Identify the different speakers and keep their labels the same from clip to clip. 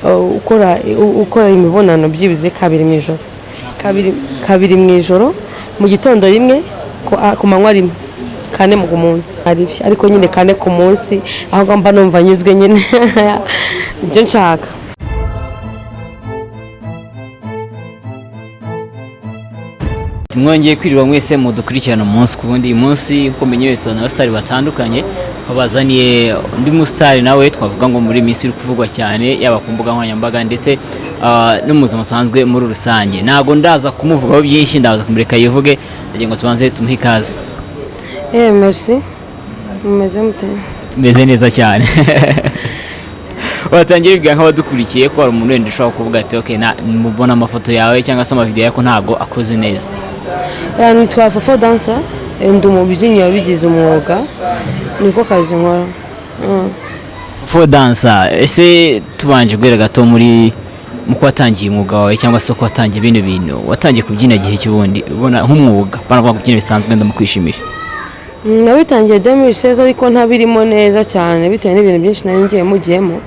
Speaker 1: Ukora imibonano byibuze kabiri mu ijoro, kabiri kabiri mu ijoro, mu gitondo rimwe, ku manywa rimwe, kane mu munsi ari byo. Ariko nyine kane ku munsi aho mba numva nyuzwe nyine, ibyo nshaka.
Speaker 2: Mwongeye kwirirwa mwese mudukurikirana umunsi ku wundi. Uyu munsi nk'uko mumenyereye tubona abasitari batandukanye, twabazaniye undi musitari nawe twavuga ngo muri iyi minsi uri kuvugwa cyane, yaba ku mbuga nkoranyambaga ndetse no mu buzima busanzwe muri rusange. Ntabwo ndaza kumuvugaho byinshi, ndaza kumureka yivuge. Ndagira ngo tubanze tumuhe ikaze.
Speaker 1: Merci, mumeze mute?
Speaker 2: Tumeze neza cyane. Watangiye bibwira nk'abadukurikiye ko hari umuntu wenda ushobora kuvuga ati: "Okay, mubona amafoto yawe cyangwa se amavideo yawe ko ntabwo akoze neza."
Speaker 1: Nitwa Fofo Dansa, ndi umubyinnyi wabigize umwuga, niko kazi nkora.
Speaker 2: Fofo Dansa, ese tubanje guhera gato muri mu ko watangiye umwuga wawe cyangwa se ko watangiye bino bintu, watangiye kubyina gihe cy'ubundi ubona nk'umwuga, banavuga kubyina bisanzwe wenda mu kwishimisha?
Speaker 1: Nabitangiye 2016, ariko ntabirimo neza cyane bitewe n'ibintu byinshi nari ngiye mugiyemo.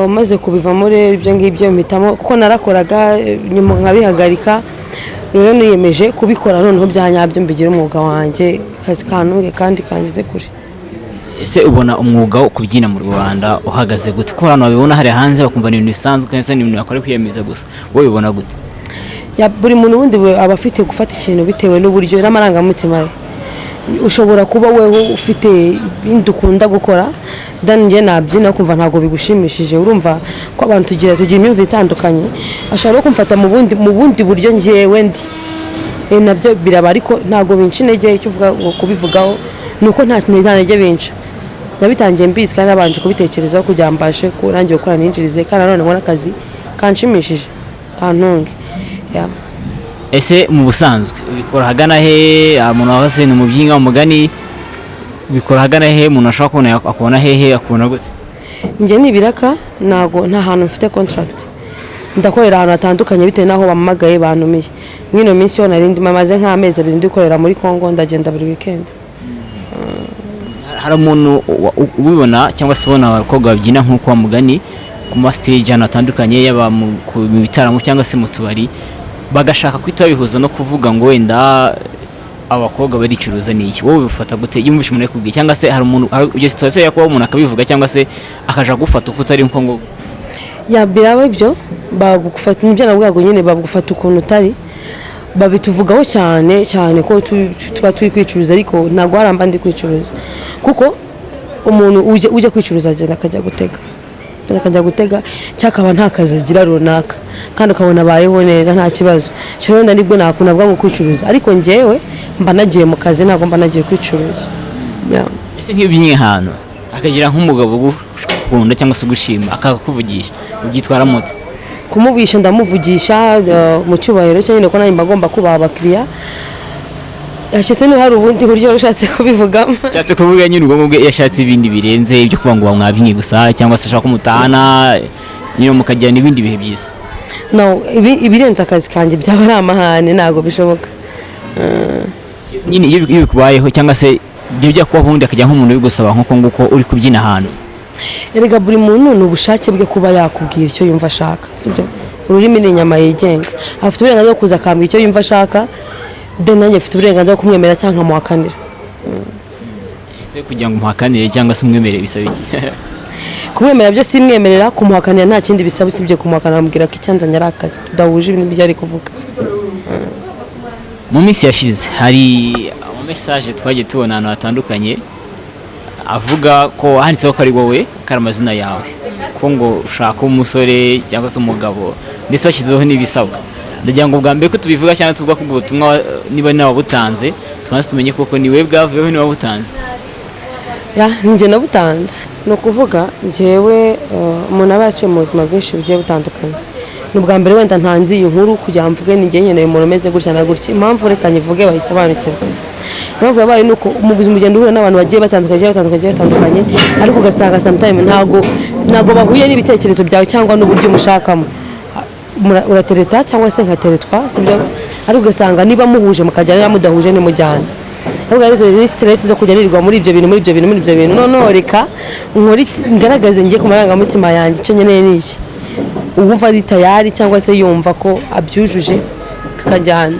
Speaker 1: Maze kubivamo rero ibyo ngibyo mpitamo, kuko narakoraga nyuma nkabihagarika. Rero niyemeje kubikora noneho bya nyabyo, mbigira umwuga wanjye, akazi kantunge kandi kangize kure.
Speaker 2: Ese ubona umwuga wo kubyina mu Rwanda uhagaze gute, ko abantu babibona hariya hanze bakumva ni ibintu bisanzwe cyangwa se ni ibintu bakora kwiyemeza gusa? Wowe ubibona gute?
Speaker 1: Buri muntu ubundi aba afite gufata ikintu bitewe n'uburyo n'amarangamutima ye. Ushobora kuba wewe ufite ibindi ukunda gukora, then njye nabyina kumva ntabwo bigushimishije. Urumva ko abantu tugira imyumvire itandukanye. Ashobora no kumfata mu bundi buryo njyewe ndi. Nabyo biraba, ariko ntabwo binca intege. Icyo uvuga ngo kubivugaho ni uko nta ntege binca. Nabitangiye mbizi kandi nabanje kubitekerezaho kugira ngo mbashe kurangira gukora, ninjirize, kandi nanone nkore akazi kanshimishije, kantunge. Yeah.
Speaker 2: Ese mu busanzwe ubikora ahagana he? Umuntu wahoze ni umubyinnyi w'umugani, ubikora ahagana he? Umuntu ashobora kubona akubona hehe, akubona gute?
Speaker 1: Njye ni ibiraka, ntago nta hantu mfite contract. Ndakorera ahantu hatandukanye bitewe n'aho bampamagaye, bantumiye. Nk'ino minsi yo nari ndimo, maze nk'amezi 2 ndi gukorera muri Congo, ndagenda buri weekend.
Speaker 2: Hari umuntu ubibona cyangwa se ubona abakobwa babyina nk'uko wa mugani ku ma stage ahantu hatandukanye, yaba mu bitaramo cyangwa se mu tubari, bagashaka guhita babihuza no kuvuga ngo wenda abakobwa baricuruza. Ni iki wowe ubifata gute iyo wumvishe umuntu akubwiye, cyangwa se hari umuntu, hari iyo situation yo kuba umuntu akabivuga cyangwa se akaja gufata uko utari, nko ngo
Speaker 1: Ya, biraba ibyo, bagufata, nibyo navugaga nyine, bagufata ukuntu utari. Babituvugaho cyane cyane ko tuba turi kwicuruza, ariko ntabwo haramba ndi kwicuruza, kuko umuntu ujya kwicuruza agenda akajya gutega cyangwa akaba nta kazi agira runaka, kandi ukabona abayeho neza, nta kibazo. Icyo wenda nibwo nakuntu ngo kwicuruza, ariko njyewe mba nagiye mu kazi, ntabwo mba nagiye kwicuruza. Yeah.
Speaker 2: Ese nk'iyo ubyinnye ahantu akagira nk'umugabo ugukunda cyangwa se ugushima akakuvugisha, ubyitwara mute?
Speaker 1: Kumuvugisha, ndamuvugisha mu cyubahiro cye nyine, ko nanjye mba ngomba kubaha abakiriya. Yashatse niba hari ubundi buryo ushatse kubivugamo.
Speaker 2: Nshatse kuvuga nyine ubwo ngubwo iyo ashatse ibindi birenze ibyo kuvuga ngo mwabyinnye gusa, cyangwa se ashaka ko mutahana nyine mukagirana ibindi bihe byiza.
Speaker 1: No, ibirenze akazi kanjye byaba ari amahane, ntabwo bishoboka.
Speaker 2: Nyine iyo bikubayeho cyangwa se ibyo bijya kubaho ubundi akajya nk'umuntu ubigusaba nk'uko nguko uri kubyina ahantu.
Speaker 1: Erega buri muntu ni ubushake bwe kuba yakubwira icyo yumva ashaka, sibyo? Ururimi ni inyama yigenga. Afite uburenganzira bwo kuza akambwira icyo yumva ashaka, then nanjye mfite uburenganzira bwo kumwemera cyangwa nkamuhakanira.
Speaker 2: Ese kugira ngo umuhakanire cyangwa se umwemerere bisaba iki?
Speaker 1: Kumwemerera byo simwemerera, kumuhakanira nta kindi bisaba usibye kumuhakanira, amubwira ko icyanzanye ari akazi, tudahuje ibintu ibyo ari kuvuga.
Speaker 2: Mu minsi yashize hari ama message twagiye tubona ahantu hatandukanye avuga ko handitseho ko ari wowe, ko ari amazina yawe, ko ngo ushaka umusore cyangwa se umugabo, ndetse bashyizeho n'ibisabwa. Ndagira ngo bwa mbere ko tubivuga cyangwa tuvuga ko ubwo butumwa niba nawe wabutanze, tubanze tumenye koko ni wowe bwavuyeho, niba wabutanze.
Speaker 1: Ya, njye nabutanze. Ni ukuvuga njyewe umuntu aba yaciye mu buzima bwinshi bugiye butandukanye. Ni ubwa mbere wenda ntanze iyi nkuru kugira ngo mvuge ni njye nkeneye umuntu umeze gutya na gutya. Impamvu reka nyivuge bayisobanukirwe. Impamvu yabaye ni uko mu buzima ugenda uhura n'abantu bagiye batandukanye, bagiye batandukanye, bagiye batandukanye, ariko ugasanga sometime ntabwo bahuye n'ibitekerezo byawe cyangwa n'uburyo umushakamo. Uratereta cyangwa se nkateretwa, sibyo? Ariko ugasanga niba muhuje mukajyana, niba mudahuje ntimujyane. Ahubwo ari izo stress zo kujya nirirwa muri ibyo bintu, muri ibyo bintu, muri ibyo bintu. Noneho reka nkore ngaragaze njye ku marangamutima yanjye icyo nkeneye ni iki. Uwumva ari tayari cyangwa se yumva ko abyujuje, tukajyana.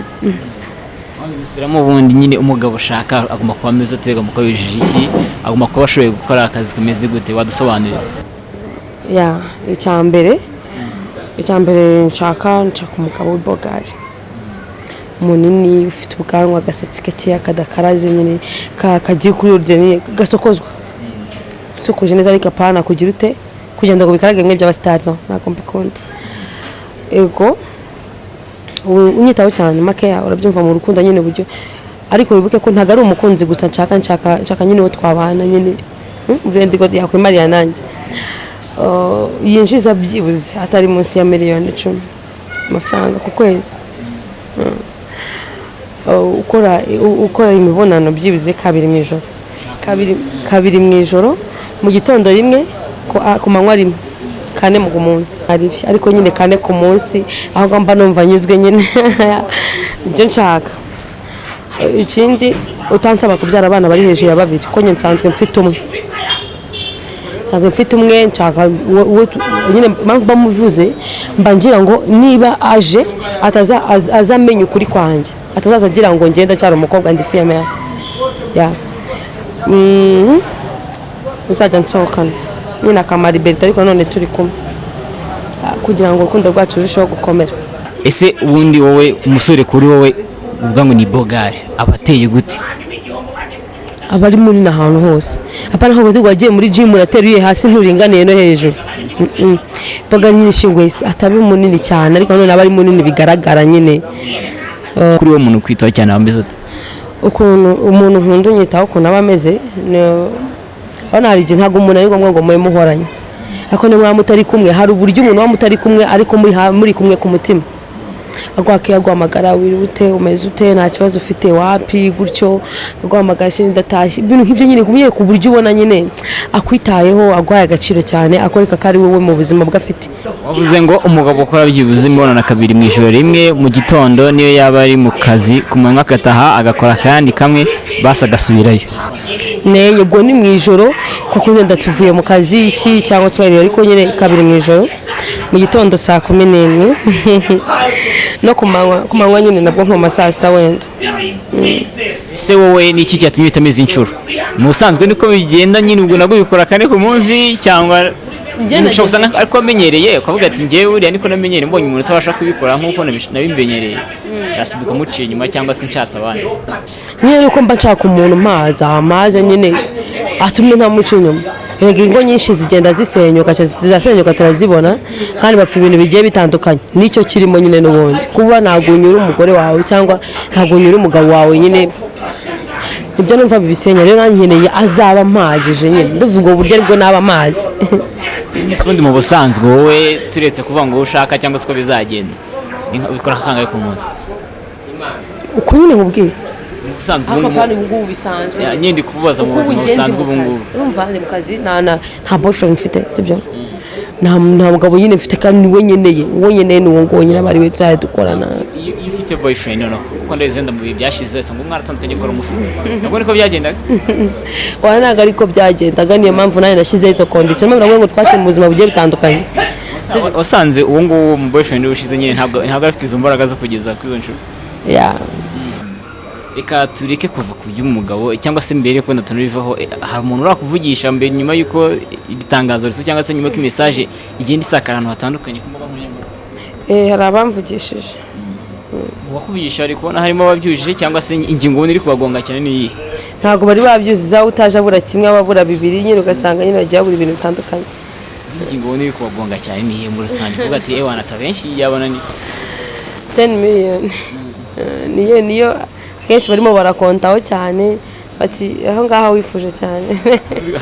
Speaker 2: Dusubiramo ubundi nyine, umugabo ushaka agomba kuba ameze ate? Agomba kuba yujuje iki? Agomba kuba ashoboye gukora akazi kameze gute? Wadusobanurira?
Speaker 1: Ya, icya mbere nshaka umugabo w'ibogari, munini, ufite ubwanwa, agasatsi gakeya kadakaraze nyine, kagiye kuri ordinaire, gasokozwa, usokoje neza, ariko apana kugira ute, kugenda ngo bikarage bimwe by'abasitari. No, ntabwo mbikunda. Ego, unyitaho cyane, makeya, urabyumva, mu rukundo nyine uburyo. Ariko wibuke ko ntabwo ari umukunzi gusa nshaka, nshaka nyine uwo twabana nyine, uburyo yakwimarira nanjye. Yinjiza byibuze atari munsi ya miliyoni 10 amafaranga ku kwezi. Ukora imibonano byibuze kabiri mu ijoro, kabiri kabiri mu ijoro, mu gitondo rimwe, ku manywa rimwe, kane mu munsi ari byo. Ariko nyine kane ku munsi aho mba numva nyuzwe nyine, ibyo nshaka. Ikindi, utansaba kubyara abana bari hejuru ya babiri, kuko njye nsanzwe mfite umwe, nsanzwe mfite umwe. Nshaka nyine impamvu bamuvuze, mba ngira ngo niba aje ataza azamenya ukuri kwanjye, atazaza agira ngo ngenda cyari umukobwa, ndi fille-mère ya. Uzajya nsohokana nyine akamara liberté, ariko nanone turi kumwe, kugira ngo urukundo rwacu rurusheho gukomera.
Speaker 2: Ese ubundi wowe, umusore kuri wowe uvuga ngo ni bogari, aba ateye gute?
Speaker 1: Aba ari munini ahantu hose, apana nko wagiye muri gym urateruye, hasi nturinganiye no hejuru. Mbaga nyine ishinguye ataba munini cyane, ariko nanone aba ari munini bigaragara nyine.
Speaker 2: Kuri wowe, umuntu ukwitaho cyane aba ameze ate?
Speaker 1: Ukuntu umuntu nkunda unyitaho, ukuntu aba ameze, urabona hari igihe ntabwo umuntu ari ngombwa ngo mube muhoranye, ariko niba mwaba mutari kumwe, hari uburyo umuntu muba mutari kumwe ariko muri kumwe ku mutima, aguhake, aguhamagara: "Wiriwe ute? Umeze ute? Nta kibazo ufite? Wapi?" Gutyo, aguhamagara: "Chéri, ndatashye." Ibintu nk'ibyo nyine, kumwe ku buryo ubona nyine akwitayeho, aguhaye agaciro cyane, akwereka ko ari wowe mu buzima bwe afite.
Speaker 2: Wavuze ngo umugabo ukora byibuze imibonano kabiri mu ijoro, rimwe mu gitondo, niyo yaba ari mu kazi ku manywa, agataha agakora akandi kamwe, basi agasubirayo.
Speaker 1: Neye, ubwo ni mu ijoro kuko wenda tuvuye mu kazi iki cyangwa twariye, ariko nyine kabiri mu ijoro, mu gitondo saa 11, no ku manywa, ku manywa nyine nabwo nko mu ma saa sita wenda.
Speaker 2: Ese wowe ni iki cyatumye uhitamo izi nshuro? Mu busanzwe niko bigenda nyine, ubwo nabwo ubikora kane ku munsi, cyangwa
Speaker 1: Njye
Speaker 2: ushobora gusanga ariko wamenyereye, ukavuga ati: "Njyewe buriya niko namenyereye, mbonye umuntu utabasha kubikora nk'uko nabimenyereye, yashiduka muciye inyuma cyangwa se nshatse abandi."
Speaker 1: Nyine nuko mba nshaka umuntu mpaza amaze nyine atumye ntamuca inyuma. Erega ingo nyinshi zigenda zisenyuka, zirasenyuka, turazibona, kandi bapfa ibintu bigiye bitandukanye. Nicyo kirimo nyine n'ubundi, kuba ntabwo unyura umugore wawe cyangwa ntabwo unyura umugabo wawe nyine, ibyo numva bibisenya. Rero nanjye nkeneye azaba mpagije nyine, ndavuga uburyo aribwo naba amazi.
Speaker 2: Ese ubundi mu busanzwe wowe, turetse kuvuga ngo uwo ushaka cyangwa se uko bizagenda, ubikora kangahe ku munsi?
Speaker 1: Uko nyine nkubwiye.
Speaker 2: Mu busanzwe
Speaker 1: ariko
Speaker 2: ubu ngubu.
Speaker 1: kandi ubu ngubu bisanzwe.
Speaker 2: Ya, nyine ndi kukubaza mu
Speaker 1: Kuko ubu
Speaker 2: buzima
Speaker 1: njye ndi
Speaker 2: busanzwe
Speaker 1: mu
Speaker 2: ubu ngubu.
Speaker 1: kazi. Urumva ndi mu kazi, nta boyfriend mfite, sibyo? Nta mugabo nyine mfite, kandi niwe nkeneye, uwo nkeneye ni uwo nguwo nyine, aba ari we tuzajya dukorana.
Speaker 2: Iyo ufite boyfriend noneho, kuko ndabizi wenda mu bihe byashize usanga mwaratandukanye, ukora umufite, ntabwo niko byagendaga?
Speaker 1: Oya, ntabwo ariko byagendaga. Niyo mpamvu nanjye nashyizeho izo condition, niyo mpamvu ngo twashyira mu buzima bugiye butandukanye.
Speaker 2: Wasanze uwo nguwo mu boyfriend ushize nyine ntabwo afite izo mbaraga zo kugeza kuri izo nshuro.
Speaker 1: Ya.
Speaker 2: Reka tureke kuva ku by'umugabo, cyangwa se mbere ko tunabivaho, hari umuntu urakuvugisha mbere, nyuma y'uko iri tangazo risohotse, cyangwa se nyuma y'uko message igenda isakara ahantu hatandukanye ku mbuga nkoranyambaga?
Speaker 1: Hari abamvugishije.
Speaker 2: Mu bakuvugisha, bari kubona harimo ababyujuje, cyangwa se ingingo ubona iri kubagonga cyane ni iyihe?
Speaker 1: Ntabwo bari babyuzuza. Utaje abura kimwe, aba abura bibiri nyine, ugasanga nyine bagiye babura ibintu bitandukanye.
Speaker 2: Ingingo ubona iri kubagonga cyane ni iyihe muri rusange, kuvuga ati: "Ewana, ata benshi yabona ni
Speaker 1: 10 miliyoni niyo kenshi barimo barakontaho cyane, bati: "Aho ngaho wifuje cyane."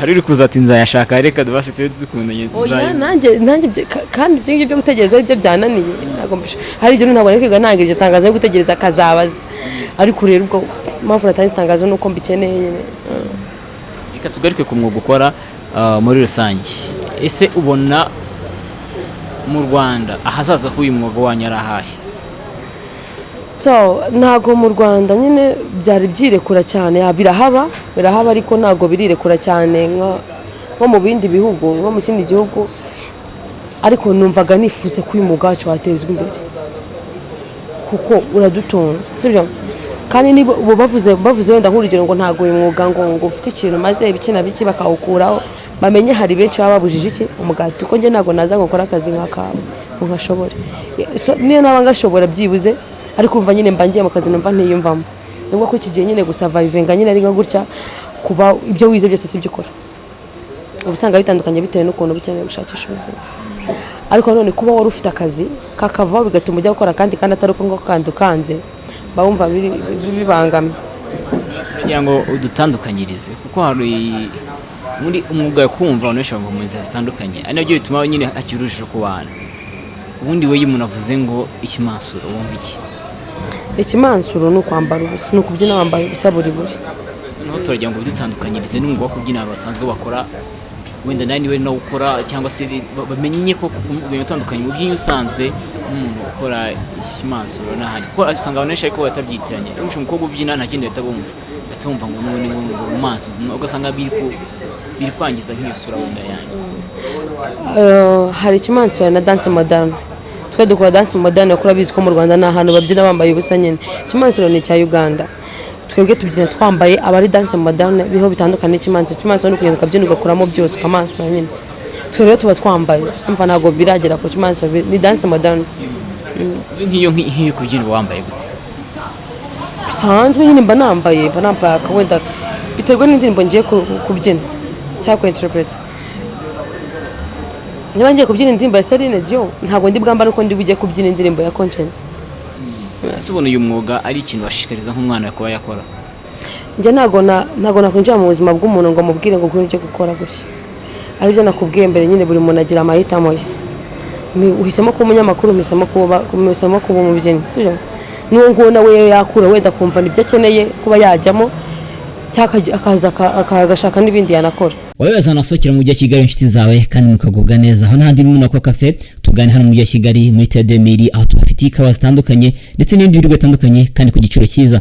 Speaker 2: Hari uri kuza ati: "Nzayashaka, reka dubase tube dukundanye."
Speaker 1: Oya.
Speaker 2: Nzayo.
Speaker 1: Nanjye kandi ibyo ngibyo byo gutegereza aribyo byananiye. Ntabwo hari ibyo, ntabwo nari kwiga ntanga iryo tangazo yo gutegereza akazabaza. Ariko rero ubwo impamvu natanze itangazo ni uko mbikeneye nyine.
Speaker 2: Reka tugaruke ku mwuga ukora muri rusange. Ese ubona mu Rwanda ahazaza h'uyu mwuga wanyu ari ahahe?
Speaker 1: So, ntabwo mu Rwanda nyine byari byirekura cyane. Ya, birahaba, birahaba, ariko ntabwo birirekura cyane nko mu bindi bihugu, nko mu kindi gihugu. Ariko numvaga nifuza ko uyu mwuga wacu watezwa imbere kuko uradutunze, sibyo? Kandi niba ubu bavuze wenda nk'urugero ngo ntabwo uyu mwuga ngo ufite ikintu maze ibiki na biki, bakawukuraho, bamenye hari benshi baba babujije iki umugati, kuko njye ntabwo naza ngo nkore akazi nk'akabo ngo nkashobore. So, niyo naba ngashobora byibuze, ariko umva nyine mba ngiye mu kazi numva ntiyumvamo, nubwo ko iki gihe nyine gusurvivinga nyine ari nka gutya, kuba ibyo wize byose si byo ukora, uba usanga bitandukanye bitewe n'ukuntu uba ukeneye gushakisha ubuzima. Ariko none kuba wari ufite akazi kakavaho bigatuma ujya gukora akandi kandi atari uko ngo kandi ukanze, mba wumva bibangamye.
Speaker 2: Turagira ngo udutandukanyirize, kuko hari muri umwuga kumva abantu benshi bava mu nzira zitandukanye, ari nabyo bituma nyine hakiri urujijo ku bantu. Ubundi we, iyo umuntu avuze ngo ikimansuro, wumva iki?
Speaker 1: Ikimansuro ni ukwambara ubusa, ni ukubyina wambaye ubusa buri buri.
Speaker 2: Noneho turagira ngo bidutandukanyirize n'umwuga wo kubyina abantu basanzwe bakora, wenda nawe niwe nawe ukora, cyangwa se bamenye ko kumenya utandukanye umubyinnyi usanzwe n'umuntu ukora ikimansuro n'ahandi, kuko usanga abantu benshi ariko batabyitiranya. Rero umukobwa ubyina nta kindi bahita bumva, bahita bumva ngo n'ubundi ngo umumansuzi, ugasanga biri kwangiza nk'iyo sura wenda yanyu.
Speaker 1: Hari ikimansuro na danse moderne. Twe dukora danse moderne kuko urabizi ko mu Rwanda ni ahantu babyina bambaye ubusa nyine. Ikimansuro ni icya Uganda, twebwe tubyina twambaye, aba ari danse moderne, biho bitandukanye n'ikimansuro. Ikimansuro ni ukugenda ukabyina ugakuramo byose ukamansura nyine. Twe rero tuba twambaye, umva ntabwo biragera ku kimansuro, ni danse moderne.
Speaker 2: Nk'iyo kubyina uba wambaye gute?
Speaker 1: Bisanzwe nyine, mba nambaye akawenda, biterwa n'indirimbo ngiye kubyina cyangwa ku interpret. Niba ngiye kubyina indirimbo ya Celine Dion, ntabwo ndi bwambare uko ndi bujye kubyina indirimbo ya Conscience.
Speaker 2: Ese ubona uyu mwuga ari ikintu washishikariza nk'umwana kuba yakora?
Speaker 1: Njye ntabwo nakwinjira mu buzima bw'umuntu ngo mubwire ngo ngwino ujye gukora gutya. Aribyo nakubwiye mbere nyine, buri muntu agira amahitamo ye. Uhisemo kuba umunyamakuru, mpisemo kuba umubyinnyi, sibyo? N'uwo nguwo nawe yakura wenda akumva nibyo akeneye kuba yajyamo, cyangwa akaza agashaka n'ibindi yanakora.
Speaker 2: Wabibaza nasohokera mu mujyi wa Kigali, inshuti zawe, kandi mukagubwa neza. Aho n'ahandi muri Nako Cafe tugane hano mu mujyi wa Kigali muri Tedemiri, aho tubafitiye ikawa zitandukanye ndetse n'ibindi biribwa bitandukanye kandi ku giciro cyiza.